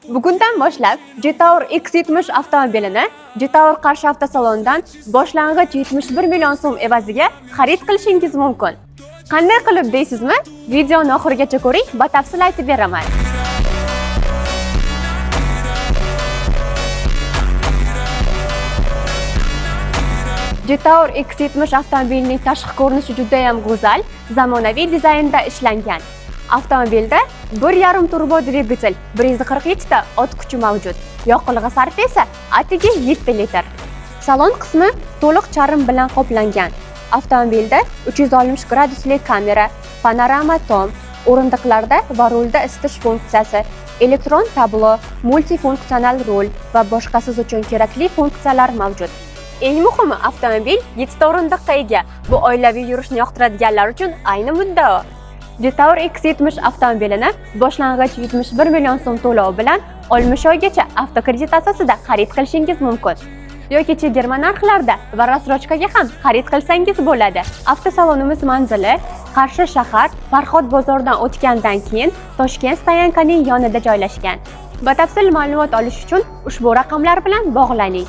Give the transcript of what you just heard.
Bugundan boshlab Jetour X70 avtomobilini Jetour Qarshi avtosalonidan boshlang'ich 71 million so'm evaziga xarid qilishingiz mumkin. Qanday qilib deysizmi? Videoni oxirigacha ko'ring, batafsil aytib beraman. Jetour X70 avtomobilining tashqi ko'rinishi juda ham go'zal, zamonaviy dizaynda ishlangan. Avtomobilda 1.5 turbo dvigatel, 147 ta ot kuchi mavjud. Yoqilg'i sarfi esa atigi 7 litr. Salon qismi to'liq charm bilan qoplangan. Avtomobilda 360 gradusli kamera, panorama tom, o'rindiqlarda va rulda isitish funksiyasi, elektron tablo, multifunksional rul va boshqa siz uchun kerakli funksiyalar mavjud. Eng muhimi, avtomobil 7 ta o'rindiqqa ega. Bu oilaviy yurishni yoqtiradiganlar uchun ayni muddao. Jetour X70 avtomobilini boshlang'ich 71 million so'm to'lov bilan 60 oygacha avtokredit asosida xarid qilishingiz mumkin. Yoki chegirma narxlarda va рассрочка ga ham xarid qilsangiz bo'ladi. Avtosalonimiz manzili Qarshi shahar, Farhod bozoridan o'tgandan keyin Toshkent stoyankaning yonida joylashgan. Batafsil ma'lumot olish uchun ushbu raqamlar bilan bog'laning.